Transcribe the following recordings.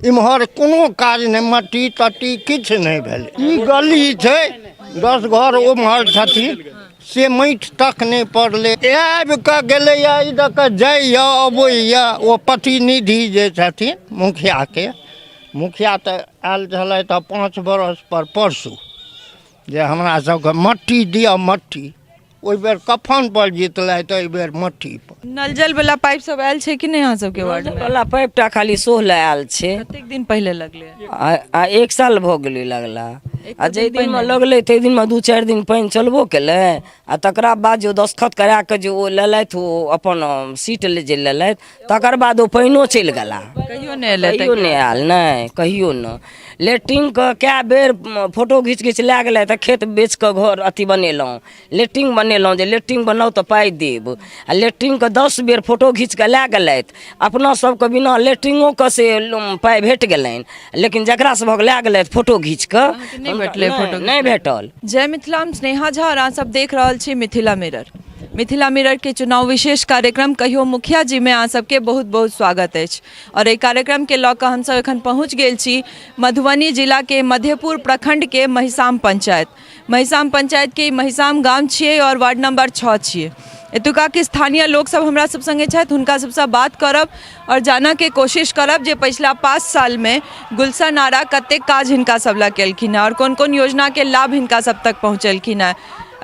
इम्हर कोनो काज नहि, मट्टी तट्टी किछु नहि भेलै। ई गली छै, 10 घर ओम्हर छथिन, से माटि तक नहि पड़लै। आबि कऽ गेलैए, ई दऽ कऽ जाइए अबैए। ओ प्रतिनिधि जे छथिन मुखियाके, मुखिया तऽ आयल छलथि हँ 5 बरस पर परसू, जे हमरा सबके मट्टी दिअ मट्टी। ओहि बेर कफन पर जीतलथि, एहि बेर मट्टी पर। नल जल वाला पाइप सब आयल छै कि नहि अहाँ सबके वार्ड में? वाला पाइप टा खाली सोह लए आयल छै। कतेक दिन पहिले लगलै? आ 1 साल भऽ गेलै लगला। आ जाहि दिनमे लगलै ताहि दिनमे 2-4 दिन पानि चलबो केलै, आ तकरा बाद जे ओ दस्तखत करा कऽ जे ओ लेलथि, ओ अपन सीट जे लेलथि, तकर बाद ओ पानिओ चलि गेला, कहियो नहि एलै, कहियो नहि आयल, नहि कहियो नहि। लेट्रिनके कए बेर फोटो घीच घीच लए गेलै, तऽ खेत बेच कऽ घर अथी बनेलहुँ, लेट्रिन बनेलहुँ, जे लेट्रिन बनाउ तऽ पाइ देब। आ लेट्रिनके 10 बेर फोटो घीच कऽ लए गेलथि। अपना सबके बिना लेट्रिनोके से पाइ भेट गेलनि, लेकिन जकरा सबक लए गेलथि फोटो घीच कऽ, नहि भेटलै फोटो, नहि भेटल। जय मिथिला, हम स्नेहा झा और अहाँ सब देख रहल छी मिथिला मिरर। मिथिला मिरर के चुनाव विशेष कार्यक्रम कहियो मुखिया जी में अहाँ सबके बहुत बहुत स्वागत अछि। और एहि कार्यक्रम के लऽ कऽ हमसब एखन पहुँच गेल छी मधुबनी जिला के मधेपुर प्रखंड के महिसाम पंचायत। महिसाम पंचायत के महिसाम गाम छियै और वार्ड नंबर 6 छियै। एतुका के स्थानीय लोक सब हमरा सब संगे छथि, हुनका सबसँ बात करब और जानऽ के कोशिश करब जे पछिला 5 साल में गुलशन आरा कतेक काज हिनका सब लए केलखिन हँ और कोन कोन योजना के लाभ हिनका सब तक पहुँचेलखिन हँ।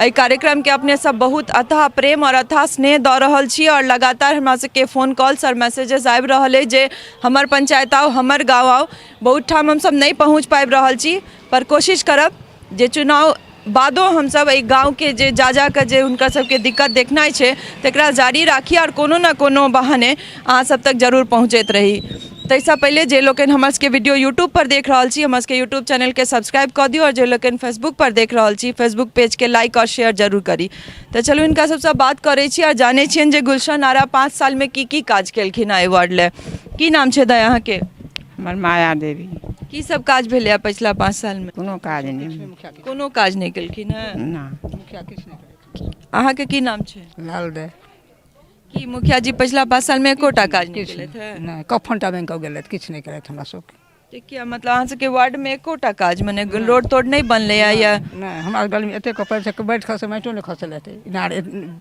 एहि कार्यक्रम के अपने सब बहुत अथाह प्रेम और अथाह स्नेह दऽ रहल छी और लगातार हमरा सबके फोन कॉल्स और मैसेजेस आबि रहल अछि जे हमर पंचायत आउ, हमर गाँव आउ। बहुत ठाम हमसब नहि पहुँच पाबि रहल छी, पर कोशिश करब जे चुनाव बादो हमसब एहि गाँवके जे जा जाकऽ जे हुनकर सबके दिक्कत देखनाइ छै तकरा जारी राखी आओर कोनो ने कोनो बहाने अहाँ सब तक जरूर पहुँचैत रही। ताहिसँ पहिले जे लोकनि हमर सबके वीडियो यूट्यूबपर देख रहल छी, हमर सबके यूट्यूब चैनलके सब्सक्राइब कऽ दियौ, आओर जे लोकनि फेसबुकपर देख रहल छी, फेसबुक पेजके लाइक आओर शेयर जरूर करी। तऽ चलू हिनका सबसँ बात करै छी आओर जानै छियनि जे गुलशन आरा 5 सालमे की की काज केलखिन हँ एहि वार्ड लए। की नाम छै दाइ अहाँके? हमर माया देवी। की सब काज भेलै पछिला 5 सालमे? कोनो काज नहि। कोनो काज नहि केलखिन हँ? ना। अहाँके की नाम छै? लाल दे। की मुखिया जी पछिला 5 सालमे एकोटा काज नहि केलथि हँ? नहि, कफन टा बैंक गेलथि, किछु नहि केलथि हमरा सबके। तऽ किया, मतलब अहाँ सबके वार्डमे एकोटा काज, मने रोड तोड नहि बनलै या? नहि, हमरा गलीमे एतेक पानि छै, माटि खसै, माटिओ नहि खसेलथि, इनार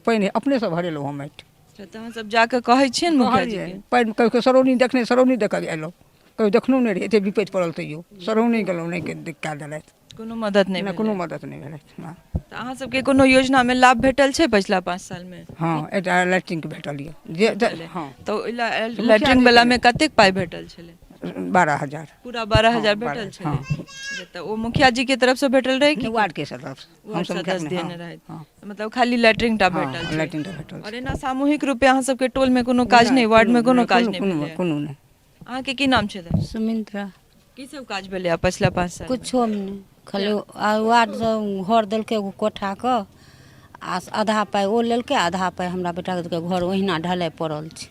पानि अपनेसँ भरेलहुँ हम माटि। अच्छा, तऽ अहाँ सब जाकऽ कहै छियनि मुखिया जी के? पानि कहियो सरौनी देखने, सरौनी देखऽ एलहुँ, कहियो देखनो नहि रही, एते विपत्ति पड़ल तैयो सरौनी गेलहुँ, नहि कए देलथि। कोनो मदद नहि? नहि, कोनो मदद नहि भेलथि। तऽ अहाँ सबके कोनो योजनामे लाभ भेटल छै पछिला 5 सालमे? हँ, एकटा लैट्रिनके भेटल यऽ जे। हँ, तऽ ओहि लैट्रिन वलामे कतेक पाइ भेटल छलै? 12,000। पूरा 12,000 भेटल छलै? हँ। तऽ ओ मुखिया जी के तरफसँ भेटल रहै कि वार्ड के तरफ? वार्ड सदस्य देने रहै। मतलब खाली लैट्रिन टा भेटल छै? लैट्रिन टा भेटल। और एना सामूहिक रूपे अहाँ सबके टोल में कोनो काज नहि, वार्ड में कोनो काज नहि भेलै? कोनो नहि। अहाँके की नाम छै? सुमित्रा। की सब काज भेलै पछिला 5 साल? कुछो नहि, खाली वार्ड से घर देलकै एगो कोठा के, आ आधा पाइ ओ लेलकै, आधा पाइ हमरा बेटाके देलकै। घर ओहिना ढलाइ पड़ल छै।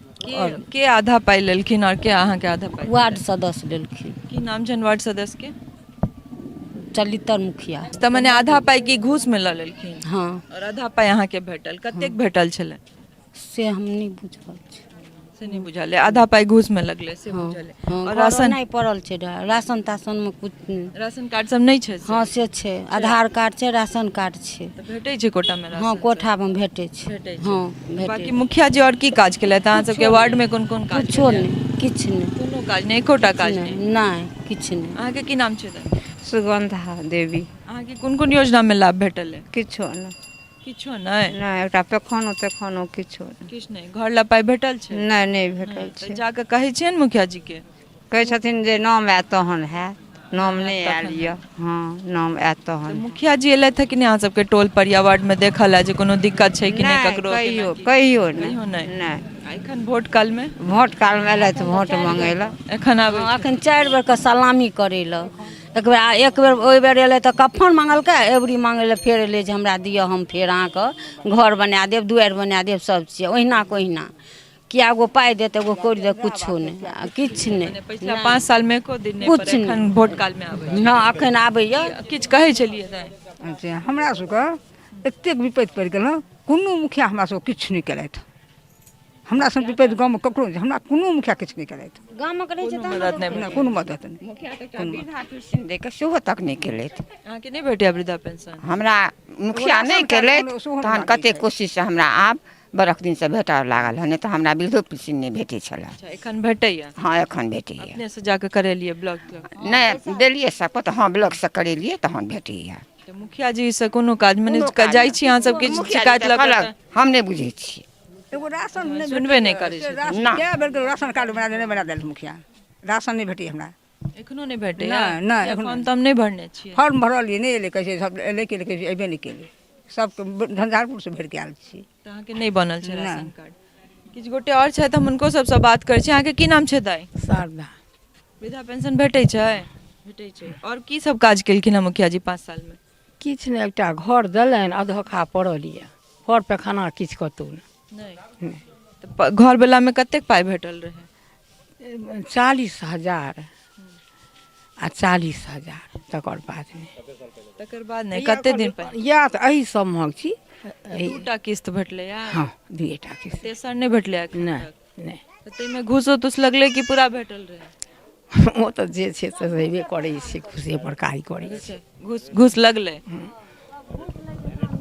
के आधा पाइ लेलखिन और के अहाँके आधा पाइ? वार्ड सदस्य लेलखिन। की नाम छनि वार्ड सदस्य के? चलितर मुखिया। तऽ मने आधा पाइ की घूस में लऽ लेलखिन? हँ। और आधा पाइ अहाँके भेटल। कतेक भेटल छलै? से हम नहि बुझल छै। से नहि बुझल अइ। आधा पाइ घूस में लगलै से बुझल अइ। हँ। और राशन नहि पड़ल छै, राशन ताशन में कुछ नहि। राशन कार्ड सब नहि छै? हँ, से छै, आधार कार्ड छै, राशन कार्ड छै। तऽ भेटै छै कोटा में राशन? हँ, कोठा में भेटै छै। भेटै छै। हँ, भेटै। बाकी मुखिया जी और की काज केलथि अहाँ सबके वार्ड में? कोन कोन काज? कुछो नहि, किछु नहि। कोनो काज नहि, एकोटा काज नहि? नहि, किछु नहि। अहाँके की नाम छै? सुगंधा देवी। अहाँके कोन कोन योजना में लाभ भेटल है? किछो नहि। किछो नहि? नहि, एकटा पेखानो तेखानो किछो नहि। किछु नहि। घर ला पाइ भेटल छै? नहि, नहि भेटल छै। जाकऽ कहै छियनि मुखिया जी के? कहै छथिन जे नाम आयत तहन हैत, नाम नहि आयल यऽ। हँ, नाम आयत तहन। मुखिया जी एलथि कि नहि अहाँ सबके टोल पर या वार्ड में देखऽ लए जे कोनो दिक्कत छै कि नहि ककरो? कहियो कहियो नहि। कहियो नहि? नहि। एखन वोट काल में? वोट काल में एलथि वोट मंगै लए। एखन आबै? एखन 4 बेर के सलामी करै लए। एक बेर, एक बेर ओहि बेर एलै तऽ कफन मंगलकै, एबरी मंगै लए फेर एलै जे हमरा दिअ, हम फेर अहाँके घर बना देब, दुआरि बना देब, सब चीज ओहिना के ओहिना। किए गो पाइ देत, एगो कौड़ी देत, किछो नहि, आ किछु नहि। पछिला 5 साल में एको दिन नहि? किछु नहि। एखन वोट काल में आबै? हँ, एखन आबैया। किछु कहै छलियै दाइ? अच्छा, हमरा सबके एतेक विपत्ति पड़ि गेल हँ, कोनो मुखिया हमरा सबके किछु नहि केलथि। हमरा सन विपैत गाँवमे ककरो नहि हमरा कोनो मुखिया किछु नहि केलथि। गामक रहै छै। कोनो मदद नहि? नहि, कोनो मदद नहि। मुखिया तऽ एकटा वृद्धा पेंशन दै के सेहो तक नहि केलथि। अहाँके नहि भेटैया वृद्धा पेंशन? हमरा मुखिया राशन नहि कार्ड केलथि। सेहो तहन नहि कते छै। कोशिशसँ हमरा आब बरख दिनसँ भेटऽ लागल हँ, नहि तऽ हमरा वृद्धो पेंशन नहि भेटै छलए। अच्छा, एखन भेटैया? हँ, एखन भेटैए। अपनेसँ जाकऽ करेलियै ब्लॉक त्लॉक? नहि देलियै सबके तऽ, हँ, ब्लॉकसँ करेलियै तहन भेटैए। तऽ मुखिया जी से कोनो काज मने कोनो काज जाइ नहि। छी अहाँ सब किछु मुखिया जी शिकायत तऽ लऽ कऽ? कहलक, हम नहि बुझै छियै। एगो राशन नहि सुनबे नहि भेटैए, करै से छथिन। राशन ना। कए बेर राशन कार्ड बना नहि बना देलथि मुखिया, राशन नहि भेटैए हमरा। एखनो नहि भेटैया? नहि, नहि, एखनो। फॉर्म तम नहि भरने छियै? फॉर्म भरलियै, नहि एलै। कहै छै सब एलै कि कहै छै अयबे नहि केलै। सबके झंझारपुरसँ भरिके आयल छी। तऽ अहाँके नहि बनल छै नहि। Ration card? किछु गोटे आओर छथि, हम हुनको सबसँ बात करै छी। अहाँके की नाम छै दाइ? शारदा। वृद्धा पेंशन भेटै छै? भेटै छै। आओर की सब काज केलखिन हँ मुखिया जी 5 सालमे? किछु नहि, एकटा घर देलनि, अधोखा पड़ल यऽ, पर पैखाना किछु कतहु नहि। तऽ घर वलामे कतेक पाइ भेटल रहै? नहि। 40,000 आ 40,000, तकर बाद नहि। तकर बाद नहि? कते दिन पहिले? इएह तऽ एहि सब महक छी। दूटा किस्त भेटलै? हँ, दुएटा किस्त। तेसर नहि भेटलै एखन नहि। तक? नहि। तऽ ताहिमे घूसो तूस लगलै कि पूरा भेटल रहै? ओ तऽ जे छै से हेबे करै छै, खुशे पर काज करै छै। घूस लगलै।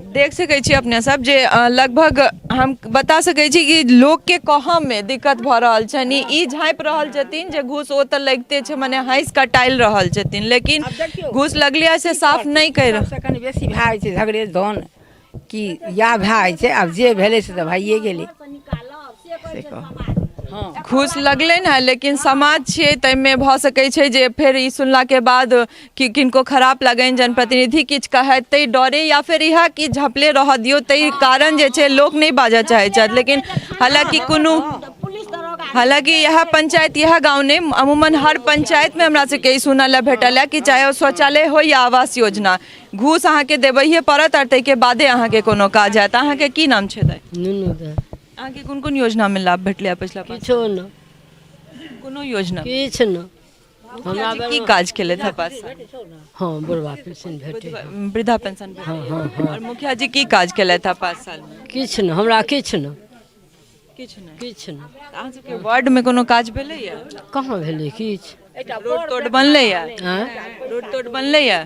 देख सकै छी अपने सब जे लगभग हम बता सकै छी कि लोकके कहऽमे दिक्कत भऽ रहल छनि। ई झाँपि रहल छथिन जे घूस ओ तऽ लगिते छै, मने हँसि कऽ टालि रहल छथिन, लेकिन घूस लगलै से साफ नहि कहि रहल। सबसँ कनि बेसी भए जाइ छै झगड़े धन कि इएह भए जाइ छै। आब जे भेलै से तऽ भइए गेलै, से कहू। हँ, घूस लगलनि हेँ, लेकिन समाज छियै, ताहिमे भऽ सकै छै जे फेर ई सुनलाके बाद कि किनको खराब लगनि, जनप्रतिनिधि किछु कहथि, ताहि डरे या फेर इएह कि झपले रहऽ दियौ, ताहि कारण जे छै लोक नहि बाजऽ चाहै छथि। लेकिन हालाँकि कोनो हालाँकि इएह पंचायत, इएह गाँव नहि, अमूमन हर पंचायतमे हमरा सबके ई सुनऽ लए भेटल हए कि चाहे ओ शौचालय हो या आवास योजना, घूस अहाँके देबैए पड़त आओर ताहिके बादे अहाँके कोनो काज हैत। अहाँके की नाम छै दाइ? नुनू दाइ। अहाँके कोन कोन योजनामे लाभ भेटलै पछिला 5? किछो नहि। कोनो योजना? किछु नहि। हमरा की काज केलथि हँ 5 साल? हँ, बुढ़वा पेंशन भेटै। वृद्धा पेंशन? हँ हँ हँ। आओर मुखिया जी की काज केलथि हँ 5 सालमे? किछु नहि, हमरा किछु नहि। किछु नहि? किछु नहि। अहाँ सबके वार्डमे कोनो काज भेलैया? कहाँ भेलै किछु। रोड तोड बनलैया? आँय? रोड तोड बनलैया?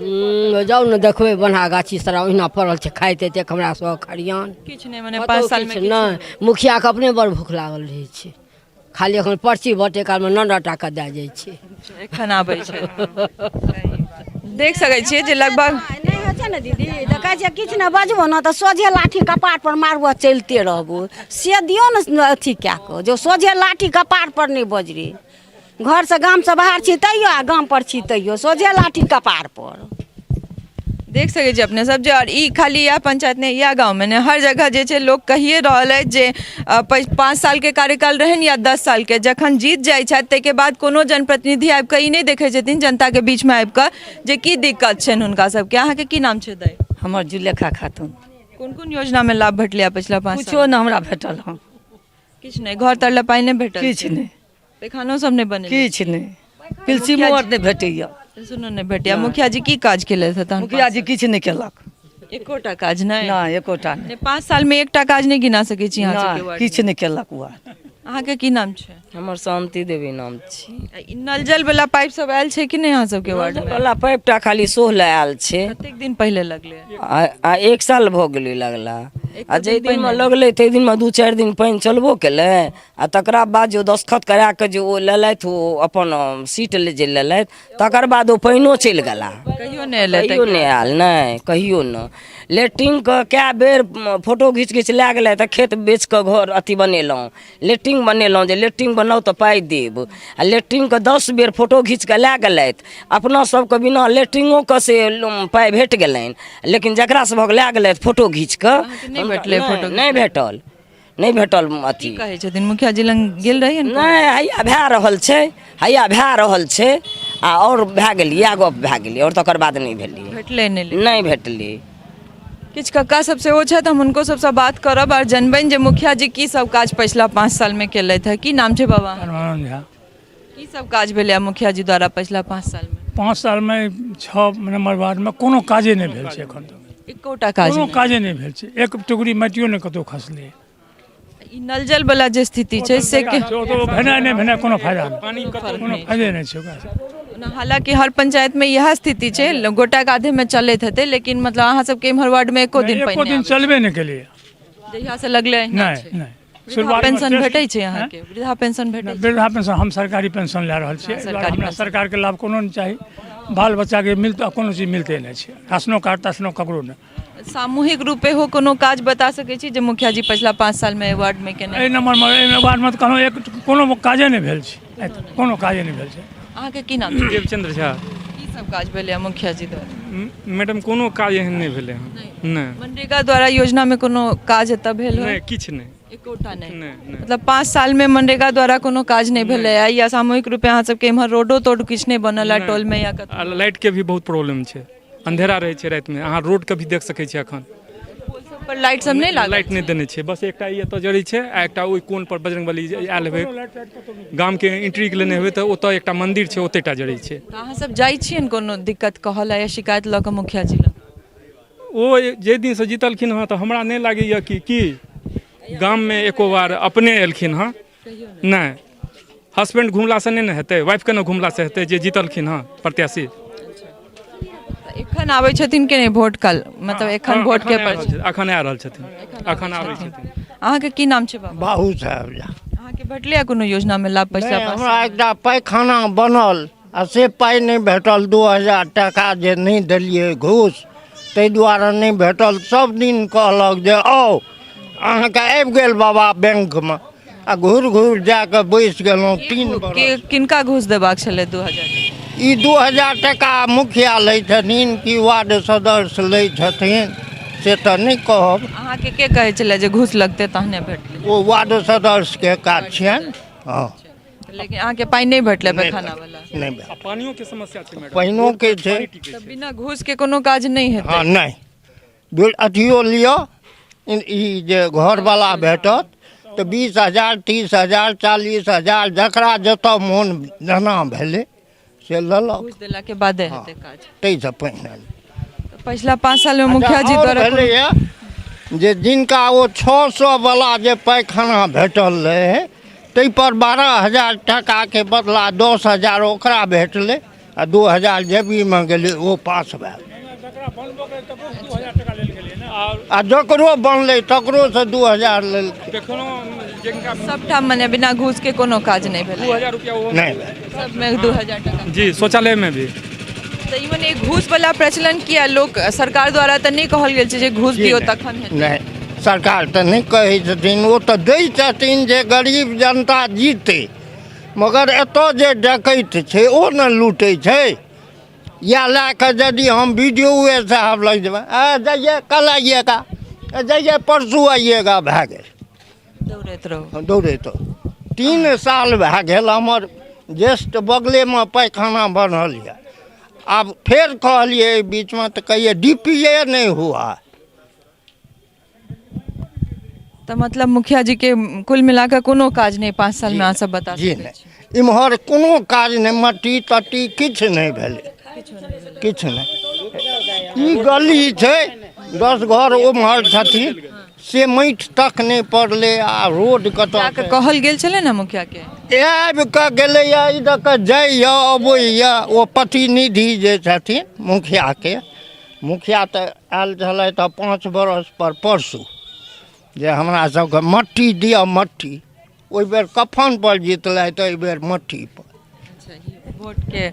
जाउ ने देखबै, बन्हा गाछी सारा ओहिना पड़ल छै, खाइत एतेक हमरा सब खरियान। किछु नहि, मने 5 सालमे किछु नहि। मुखियाके अपने बड़ भूख लागल रहै छै, खाली एखन पर्ची बँटै कालमे 9 टाका दए जाइ छै। एखन आबै छै। देख सकै छियै जे लगभग नहि होइ छै ने दीदी, तऽ कहै छै किछु नहि बजबो ने तऽ सोझे लाठी कपार पर मारबो, चलिते रहबो। से दियौ ने अथी कए कऽ जे सोझे लाठी कपार पर नहि बजरे। घरसँ गामसँ बाहर छी तैयो आ गाम पर छी तैयो सोझे लाठी कपार पर। देख सकै छी अपने सब जे आओर ई खाली इएह पंचायत नहि, इएह गाँवमे नहि, हर जगह जे छै लोक कहिए रहल अछि जे 5 सालके कार्यकाल रहनि या 10 सालके, जखन जीत जाइ छथि ताहिके बाद कोनो जनप्रतिनिधि आबि कऽ ई नहि देखै छथिन जनताके बीचमे आबि कऽ जे की दिक्कत छनि हुनका सबके। अहाँके की नाम छै दाइ? हमर जुलेखा खातून। कोन कोन योजनामे लाभ भेटलै पछिला 5 साल? किछो नहि हमरा भेटल हँ। किछु नहि? घर तर लए पाइ नहि भेटल? किछु नहि। पैखानो सब नहि बनेलै? किछु नहि, पिलसिमो आर नहि भेटैया। पेंशनो नहि भेटैया। मुखिया जी की काज केलथि तहन? मुखिया जी किछु नहि केलक। एकोटा काज नहि? नहि, एकोटा नहि। 5 साल मे एकटा काज नहि गिना सकै छी अहाँ सबके वार्ड? किछु नहि केलक ओ। अहाँके की नाम छै? हमर शान्ति देवी नाम छी। ई नल जल वाला पाइप सब आयल छै कि नहि अहाँ सबके वार्ड में? वाला पाइप टा खाली सोह लए आयल छै। कतेक दिन पहिले लगलै? आ 1 साल भऽ गेलै लगला। आ जाहि दिनमे लगलै ताहि दिनमे 2-4 दिन पानि चलबो केलै, आ तकरा बाद जे ओ दस्तखत करा कऽ जे ओ लेलथि, ओ अपन सीट जे लेलथि, तकर बाद ओ पानिओ चलि गेला। कहियो नहि एलै? कहियो नहि आयल, नहि, कहियो नहि। लेट्रिनके कए बेर फोटो घीच घीच लए गेलै तऽ खेत बेच कऽ घर अथी बनेलहुँ, लेट्रिन बनेलहुँ जे लेट्रिन बनाउ तऽ पाइ देब। आ लेट्रिनके 10 बेर फोटो घीच कऽ लए गेलथि। अपना सबके बिना लेट्रिनोके से पाइ भेट गेलनि, लेकिन जकरा सबक लए गेलथि फोटो घीच कऽ, नहि भेटलै फोटो? नहि भेटल, नहि भेटल। अथी की कहै छथिन? मुखिया जी लग गेल रहियै? नहि, हैया भए रहल छै, हैया भए रहल छै, आ आओर भए गेल, इएह गप भए गेलै, आओर तकर बाद नहि भेलै। भेटलै नहि? नहि भेटलै। किछु कक्का सब सेहो छथि, हम हुनको सबसँ बात करब आओर जनबनि जे मुखिया जी की सब काज पछिला 5 सालमे केलथि हँ। की नाम छै बाबा? परमानंद झा। की सब काज भेलै मुखिया जी द्वारा पछिला 5 सालमे? 5 सालमे 6 नम्बर वार्डमे कोनो काजे नहि भेल छै एखन तक। एकोटा काज? कोनो काजे नहि भेल छै, एक टुकड़ी माटियो नहि कतहु खसलै। ई नल जल वाला जे स्थिति छै से के ओ तऽ भेनाइ नहि भेनाइ कोनो फायदा नहि, कोनो फायदे नहि छै ओकरासँ। ओना हालांकि हर पंचायत में इएह स्थिति छै, गोटाक आधे में चलैत हेतै, लेकिन मतलब अहाँ सबके इम्हर वार्ड में एको दिन एको पानि दिन नहि आबै। चलबे नहि केलियै। जहिया से लगलै अहिना नहि छै। नहि, वृद्धा शुरुआतमे पेंशन टेस्ट- भेटै छै अहाँके? वृद्धा पेंशन भेटै छै? वृद्धा पेंशन, हम सरकारी पेंशन लए रहल छियै। एहि दुआरे सरकारी हमरा पेंशन। सरकारके लाभ कोनो नहि चाही। बाल बच्चाके मिलतै, कोनो चीज मिलते नहि छै, राशनो कार्ड ताशनो ककरो नहि। सामूहिक रूपे हो कोनो काज बता सकै छी जे मुखिया जी पछिला 5 साल में एहि वार्ड में केने? एहि नंबरमे, एहि वार्डमे तऽ कहलहुँ एक कोनो काजे नहि भेल छै, कोनो काजे नहि भेल छै। अहाँके की नाम छै? देवचंद्र झा। की सब काज भेलै मुखिया जी द्वारा? मैडम, कोनो काज एहन नहि भेलै हँ, नहि। मनरेगा द्वारा योजना में कोनो काज एतऽ भेल हो? नहि, किछु नहि। एकोटा नहि? नहि नहि। मतलब 5 साल में मनरेगा द्वारा कोनो काज नहि भेलै या सामूहिक रूपे अहाँ सबके इम्हर रोडो तोड किछु नहि बनल है टोल में या कतौ? आ लाइटके भी बहुत प्रॉब्लम छै, अंधेरा रहै छै रातिमे, अहाँ रोडके भी देख सकै छियै एखन। पोल सब पर लाइट सब नहि लागल? लाइट नहि देने छै, बस एकटा ई एतऽ जरै छै आ एकटा ओहि कोन पर बजरंगबली जे आयल हेबै, गामके एंट्री लेने हेबै तऽ ओतऽ एकटा मन्दिर छै, ओतहि टा जरै छै। तऽ अहाँ सब जाइ छियनि कोनो दिक्कत कहऽ लए या शिकायत लऽ कऽ मुखिया जी लग? ओ जाहि दिनसँ जीतलखिन हँ तऽ हमरा नहि लागैए कि की गाममे एको बार अपने एलखिन हँ। नहि, हस्बैंड घुमलासँ नहि ने हेतै, वाइफके ने घुमलासँ हेतै जे जीतलखिन हँ प्रत्याशी। तऽ एखन आबै छथिन कि नहि वोट काल? मतलब एखन हँ, वोट के एखन आबि पर रहल छथिन, एखन आबि रहल छथिन, एखन आबै छथिन। अहाँके की नाम छै बाबा? बाबू साहेब झा। अहाँके भेटलै हँ कोनो योजना मे लाभ पछिला नहि, 5 हमरा साल मे? एकटा पैखाना बनल आ से पाइ नहि भेटल, 2000 टाका जे नहि देलियै घूस, ताहि दुआरे नहि भेटल। सब दिन कहलक जे आउ, अहाँके आबि गेल बाबा बैंकमे, आ घुरि घुरि जाकऽ बैसि गेलहुँ 3 बरस। किनका घूस देबाक छलै 2000? ई 2000 टाका मुखिया लै छथिन कि वार्ड सदस्य लै छथिन से तऽ नहि कहब। अहाँके के कहै छलै जे घूस लगतै तहने भेटलै? ओ वार्ड सदस्यके काज छियनि। हँ। लेकिन अहाँके पाइ नहि भेटलै नहि पैखाना भेटल, वाला? नहि भेटल। आ पानियोके समस्या छै मैडम। पानियोके छै। तऽ बिना घूस के कोनो काज नहि हेतै? हँ, नहि। अथियो लिअ, ई जे घरवला भेटत तऽ 20,000 30,000 40,000, जकरा जतऽ मोन जेना भेलै से लेलक। घूस देलाके बादे हेतै काज? ताहिसँ पहिने नहि। तऽ पछिला 5 सालमे मुखिया जी आओर द्वारा कोनो- भेलैए जे जिनका ओ 600 वाला जे पैखाना भेटल रहै ताहिपर 12,000 टाकाके बदला 10,000 ओकरा भेटलै आ 2000 जेबीमे गेलै, ओ पास भेल। आ जकरो बनलै तकरोसँ 2000 लेलकै। सबठाम मने बिना घूस के कोनो काज नहि भेलै? 2000 रुपया ओहो नहि भेल। सबमे 2000 टाका? जी, शौचालयमे भी। तऽ ई मने घूस वाला प्रचलन किया? लोक सरकार द्वारा तऽ नहि कहल गेल छै जे घूस दियौ तखन हेतै? नहि, सरकार तऽ नहि कहै छथिन, ओ तऽ दै छथिन जे गरीब जनता जीतै, मगर एतऽ जे डकैत छै ओ ने लूटै छै। या लए कऽ यदि हम बी डी ओ साहब लग जेबै, आ जाइए कल आइएगा, आ जाइए परसू आइएगा, भए गेल। दौड़ैत रहू। दौड़ैत रहू। 3 साल भए गेल, हमर ज्येष्ठ बगलेमे पैखाना बनल यऽ। आब फेर कहलियै एहि बीचमे तऽ कहियै डी पी ए नहि हुआ। तऽ मतलब मुखिया जी के कुल मिला कऽ कोनो काज नहि 5 साल में अहाँ सब बता जी सकै नहि छी? इम्हर कोनो काज नहि, मट्टी तट्टी किछु नहि भेलै, किछु नहि। ई गली छै, 10 घर ओम्हर छथिन, से माटि तक नहि पड़लै। आ रोड कतऽ जाकऽ कहल गेल छलै ने मुखिया के? आबि कऽ गेलैए, ई दऽ कऽ जाइए अबैए। ओ प्रतिनिधि जे छथिन मुखियाके, मुखिया तऽ आयल छलथि हँ 5 बरस पर परसू, जे हमरा सबके मट्टी दिअ मट्टी। ओहि बेर कफन पर जीतलथि, एहि बेर मट्टी पर। अच्छा, ई वोट के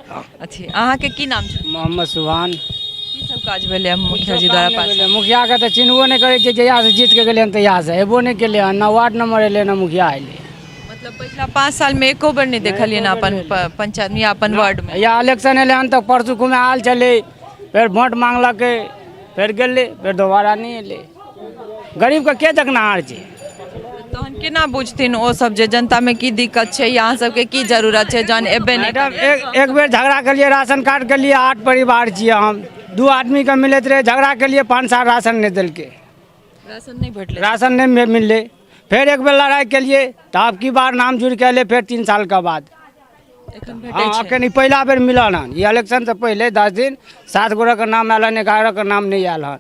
अथी। अहाँके की नाम छै? मोहम्मद सुभान। की सब काज भेलै मुखिया जी द्वारा 5 साल? मुखिया के तऽ चिन्हबो नहि करै छियै, जहिया से जीत के गेलै हन तहिया से अयबो नहि केलै हन, न वार्ड नंबर एलै न मुखिया एलै। मतलब पछिला 5 साल में एको बेर नहि देखलियै ने अपन पंचायत में या अपन वार्ड में? या इलेक्शन एलै हन तऽ परसू घुमे आयल छलै, फेर वोट मांगलकै, फेर गेलै, फेर दोबारा नहि एलै। गरीबके के देखनहार छै? तहन केना बुझथिन ओ सब जे जनता में की दिक्कत छै या अहाँ सबके की जरूरत छै, जहन एबे नहि मैडम, एक बेर झगड़ा केलियै राशन कार्ड के लिए, 8 परिवार छियै हम, 2 आदमीके मिलैत रहै, झगड़ा केलियै 5 साल राशन नहि देलकै। राशन नहि भेटलै? राशन नहि मिललै। फेर एक बेर लड़ाइ केलियै तऽ आब की बार नाम जुड़ि के एलै फेर 3 साल के बाद। एखन भेटै हँ, छै? एखन ई पहिला बेर मिलल हन। ई इलेक्शन से पहिले 10 दिन 7 गोरे के नाम आयल हन, 11 के नाम नहि आयल हन।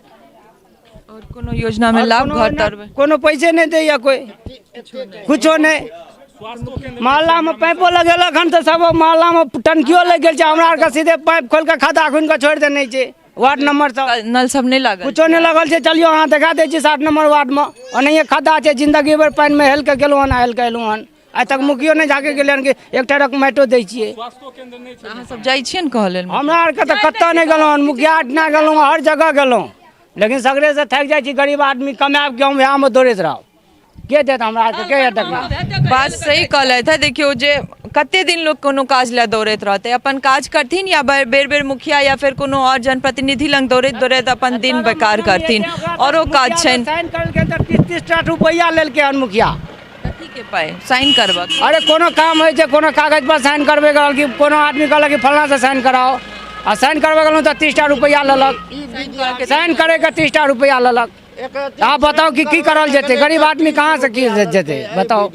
ओ आओर कोनो योजनामे लाभ आओर घर कोनो तर कोनो पैसे नहि दैया कोइ, कुछो नहि। मोहल्लामे पाइपो लगेलक हन तऽ सब मोहल्लामे टंकियो लागि गेल छै, हमरा आरके सीधे पाइप खोलि कऽ खद्दा खुनि कऽ छोड़ि देने छै। वार्ड नंबर सब नल सब नहि लागल, कुछो नहि लागल छै। चलियौ अहाँ देखा दै छी 7 नंबर वार्डमे ओनाहिये खद्दा छै। जिंदगी भरि पानिमे हेल कऽ गेलहुँ हन, हेल कऽ एलहुँ हन। आइ तक मुखियो नहि झाँकि गेलै हन कि एकटा रक माटियो दै छियै। अहाँ सब जाइ छियै ने कहऽ लेल? हमरा आरके तऽ कतऽ नहि गेलहुँ हन, मुखिया अहिठिना गेलहुँ, हर जगह गेलहुँ, लेकिन सगरेसँ थाकि जाइ छी। गरीब आदमी कमायब कि हम वएहमे दौड़ैत रहब? के देत हमरा आरके, के देखना? बात सही कहलथि है। देखियौ जे कते दिन लोक कोनो काज लए दौड़ैत रहतै, अपन काज करथिन या बेर बेर मुखिया या फेर कोनो आओर जनप्रतिनिधि लग दौड़ैत दौड़ैत अपन दिन बेकार करथिन। औरो काज छनि। साइन करलकै तऽ 30-30 टा रुपैआ लेलकै हन मुखिया। कथीके पाइ साइन करबक? अरे कोनो काम होइ छै, कोनो कागज पर साइन करबे करल कि कोनो आदमी कहलक कि फलनासँ साइन कराओ, आ साइन करबे गेलहुँ तऽ 30 टा रुपैआ लेलक। साइन करैके 30 टा रुपैआ लेलक। आब बताउ कि की करल जेतै? गरीब आदमी कहाँसँ की जेतै बताउ,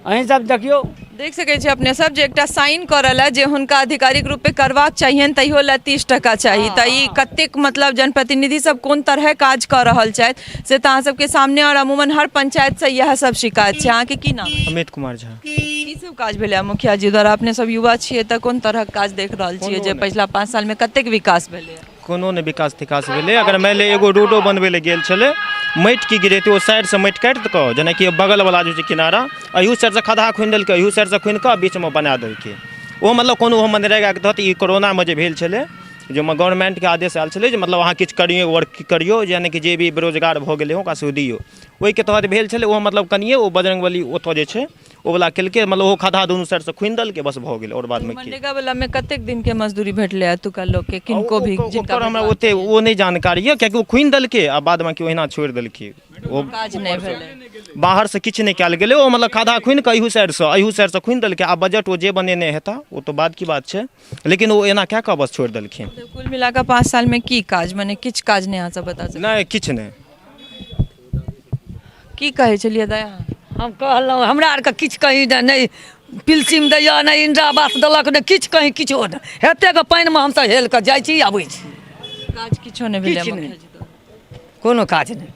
अहीं सब देखियौ। देख सकै छी अपने सब जे एकटा साइन करऽ लए जे हुनका आधिकारिक रूपे करबाक चाहियनि तहियो लए 30 टका चाही। तऽ ई कतेक मतलब जनप्रतिनिधि सब कोन तरहे काज कऽ रहल छथि से तऽ अहाँ सबके सामने। आओर अमूमन हर पंचायतसँ इएह सब शिकायत छै। अहाँके की नाम? अमित कुमार झा। की सब काज भेलै मुखिया जी द्वारा? अपने सब युवा छियै तऽ कोन तरहक काज देख रहल छियै जे पछिला 5 सालमे कतेक विकास भेलै? कोनो नहि विकास तिकास भेलै। अगर मानि लिअ एगो रोडो बनबै लए गेल छलै, माटि की गिरेतै, ओ साइडसँ माटि काटि कऽ जेनाकि बगलवला जे छै किनारा, एहू साइडसँ खदहा खुनि देलकै, एहू साइडसँ खुनि कऽ बीचमे बना देलकै। ओ मतलब कोनो ओहो मनरेगाके तहत ई कोरोनामे जे भेल छलै, जाहिमे गवर्नमेन्टके आदेश आयल छलै जे मतलब अहाँ किछु करियौ, वर्क करियौ, यानि कि जे भी बेरोजगार भऽ गेलै ओकरा सबके दियौ, ओहिके तहत भेल छलै। ओ मतलब कनिए ओ बजरङ्गबली ओतऽ जे छै ओ वला केलकै, मतलब ओहो खद्धा दुनू साइडसँ खुनि देलकै, बस भऽ गेलै। आओर बादमे की? मनरेगा वला मे कतेक दिन के मजदूरी भेटलै एतुका लोक के, किनको भी जिनका? ओकर हमरा ओते ओ नहि जानकारी यऽ, कियाकि ओ खुनि देलकै आ बादमे कि ओहिना छोड़ि देलकै, ओ काज नहि भेलै, बाहरसँ किछु नहि कयल गेलै। ओ मतलब खद्धा खुनि कऽ एहू साइडसँ खुनि देलकै आ बजट ओ जे बनेने हेता ओ तऽ बाद की बात छै, लेकिन ओ एना कए कऽ बस छोड़ि देलखिन। कुल मिला कऽ 5 साल मे की काज, मने किछु काज नहि अहाँ सब बता सकै? नहि, किछु नहि। की कहै छलियै दाइ अहाँ? हम कहलहुँ हमरा आरके किछु कहीं नहि पिलसिम दैया, नहि इन्दिरा आवास देलक, नहि किछु कहीं किछो नहि। एतेक पानिमे हमसब हेल कऽ जाइ छी अबै छी। काज किछो नहि भेलै? किछु नहि, कोनो काज नहि।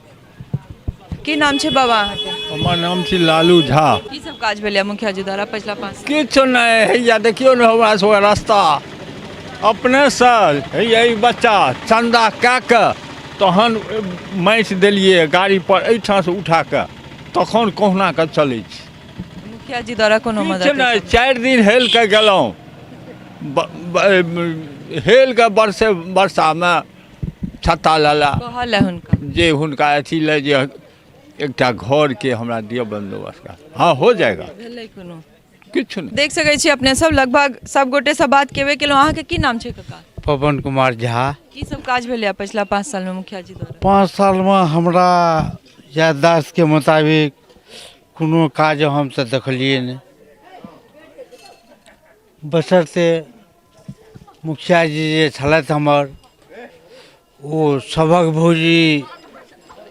की नाम छै बाबा अहाँके? हमर नाम छी लालू झा। की सब काज भेलै मुखिया जी द्वारा पछिला 5 साल? किछु नहि हैया, देखियौ ने हमरा सबके रास्ता अपनेसँ हैया ई बच्चा चन्दा कए कऽ तहन माटि देलियै गाड़ी पर एहिठामसँ उठा कऽ, तखन कहुना कऽ चलै छी। मुखिया जी द्वारा कोनो किछु मदद? नहि। 4 दिन हेल कऽ गेलहुँ, हेल कऽ बरसे वर्षामे छत्ता लऽ लए कहल है हुनका जे हुनका अथी लए जे एकटा घरके हमरा दिअ बन्दोबस्त। हाँ हो जाएगा। भेलै कोनो? किछु नहि। देख सकै छी अपने सब, लगभग सब गोटे से बात केबे केलहुँ। अहाँके की नाम छै काका? पवन कुमार झा। की सब काज भेलै पछिला 5 सालमे मुखिया जी द्वारा? 5 सालमे हमरा याददाश्तके मुताबिक कोनो काज हम तऽ देखलियै नहि, बशर्ते मुखिया जी जे छलथि हमर ओ सभक भौजी,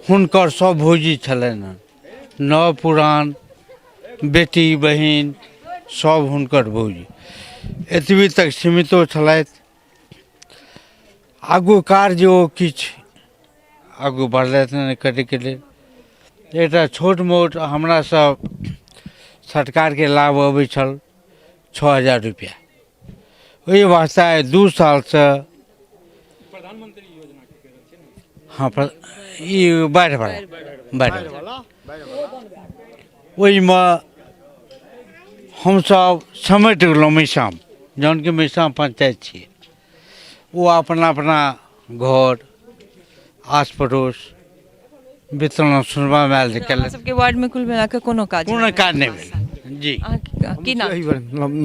हुनकर सब भौजी छलनि हँ, नव पुरान बेटी बहिन सब हुनकर भौजी, एतबी तक सीमितो छलथि। आगू कार्य ओ किछु आगू बढ़लथि नहि करैके लेल। एकटा छोट मोट हमरा सब सरकारके लाभ अबै छल 6000 रुपैआ, ओहि वास्ते आइ 2 सालसँ। हाँ, ई बाढ़िवला बाढ़ि ओहिमे हमसभ समेट गेलहुँ मैसाम, जहन कि मैसाम पंचायत छियै। ओ अपना अपना घर आस पड़ोस वितरण सुनबामे आयल जे अहाँ केलथि। सबके वार्ड में कुल मिला कऽ कोनो काज? कोनो काज नहि भेल जी। अहाँके की नाम?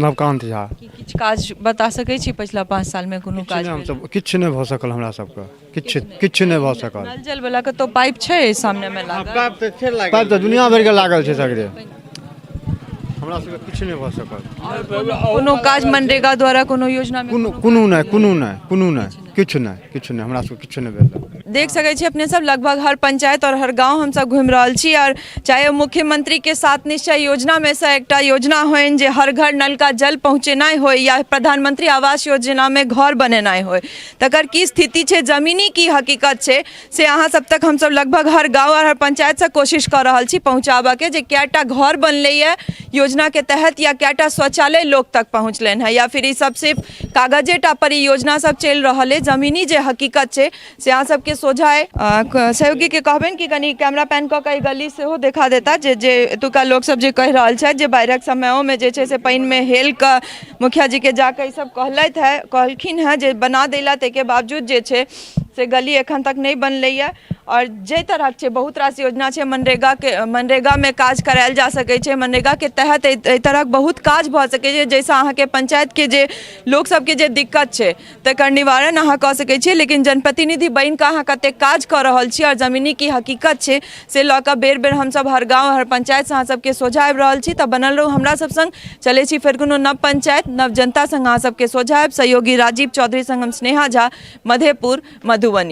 नवकान्त झा। की किछु काज बता सकै छी, पछिला 5 साल मे कोनो किछु काज नहि भेल? हमसब किछु नहि भऽ सकल, हमरा सबके किछु किछु नहि भऽ सकल। नल जल वाला कतौ पाइप छै सामने मे लागल? पाइप तऽ दुनिया भरिके लागल छै सगरे, हमरा सबके किछु नहि भऽ सकल। कोनो काज मनरेगा द्वारा कोनो योजना मे? कोनो कोनो नहि, कोनो नहि, कोनो नहि। किछु नहि, किछु नहि, हमरा सबके किछु नहि भेल। देख सकै छी अपने सब, लगभग हर पंचायत और हर गांव हमसब घुमि रहल छी। और चाहे ओ मुख्यमंत्री के सात निश्चय योजना में से एकटा योजना होइन जे हर घर नल का जल पहुँचेनाइ होइ, या प्रधानमंत्री आवास योजना में घर बनेनाइ होइ, तकर की स्थिति छै, जमीनी की हकीकत छै, से अहाँ सब तक हमसब लगभग हर गाँव और हर पंचायतसँ कोशिश कऽ रहल छी पहुँचाबऽके जे कएटा घर बनलैए योजनाके तहत या कएटा शौचालय लोक तक पहुँचलनि हेँ, या फिर ई सब सिर्फ कागजेटा पर ई योजना सब चलि रहल अइ। जमीनी जे हकीकत छै से अहाँ सबके सोझा अइ। सहयोगीके कहबनि कि कनि कैमरा पैन कऽ कऽ ई गली सेहो देखा देता जे जे एतुका लोकसब जे कहि रहल छथि जे बाढ़िक समयोमे जे छै से पानिमे हेल कऽ मुखिया जीके जाकऽ ई सब कहलथि हेँ, कहलखिन हेँ जे बना दै लए, ताहिके बावजूद जे छै से गली एखन तक नहि बनलैए। आओर जाहि तरहक छै, बहुत रास योजना छै मनरेगाके, मनरेगामे काज करायल जा सकै छै, मनरेगाके तहत एहि तरहक बहुत काज भऽ सकै छै जाहिसँ अहाँके पञ्चायतके जे लोक सबके जे दिक्कत छै तकर निवारण अहाँ कऽ सकै छियै। लेकिन जनप्रतिनिधि बनिकऽ अहाँ कतेक काज कऽ रहल छी आओर जमीनी की हकीकत छै से लऽ कऽ बेर बेर हमसब हर गाँव हर पञ्चायतसँ अहाँ सबके सोझा आबि रहल छी। तऽ बनल रहू हमरा सब सङ्ग। चलै छी फेर कोनो नव पञ्चायत नव जनता सङ्ग अहाँ सबके सोझा आबि। सहयोगी राजीव चौधरी सङ्ग हम स्नेहा झा, मधेपुर, मधुबनी।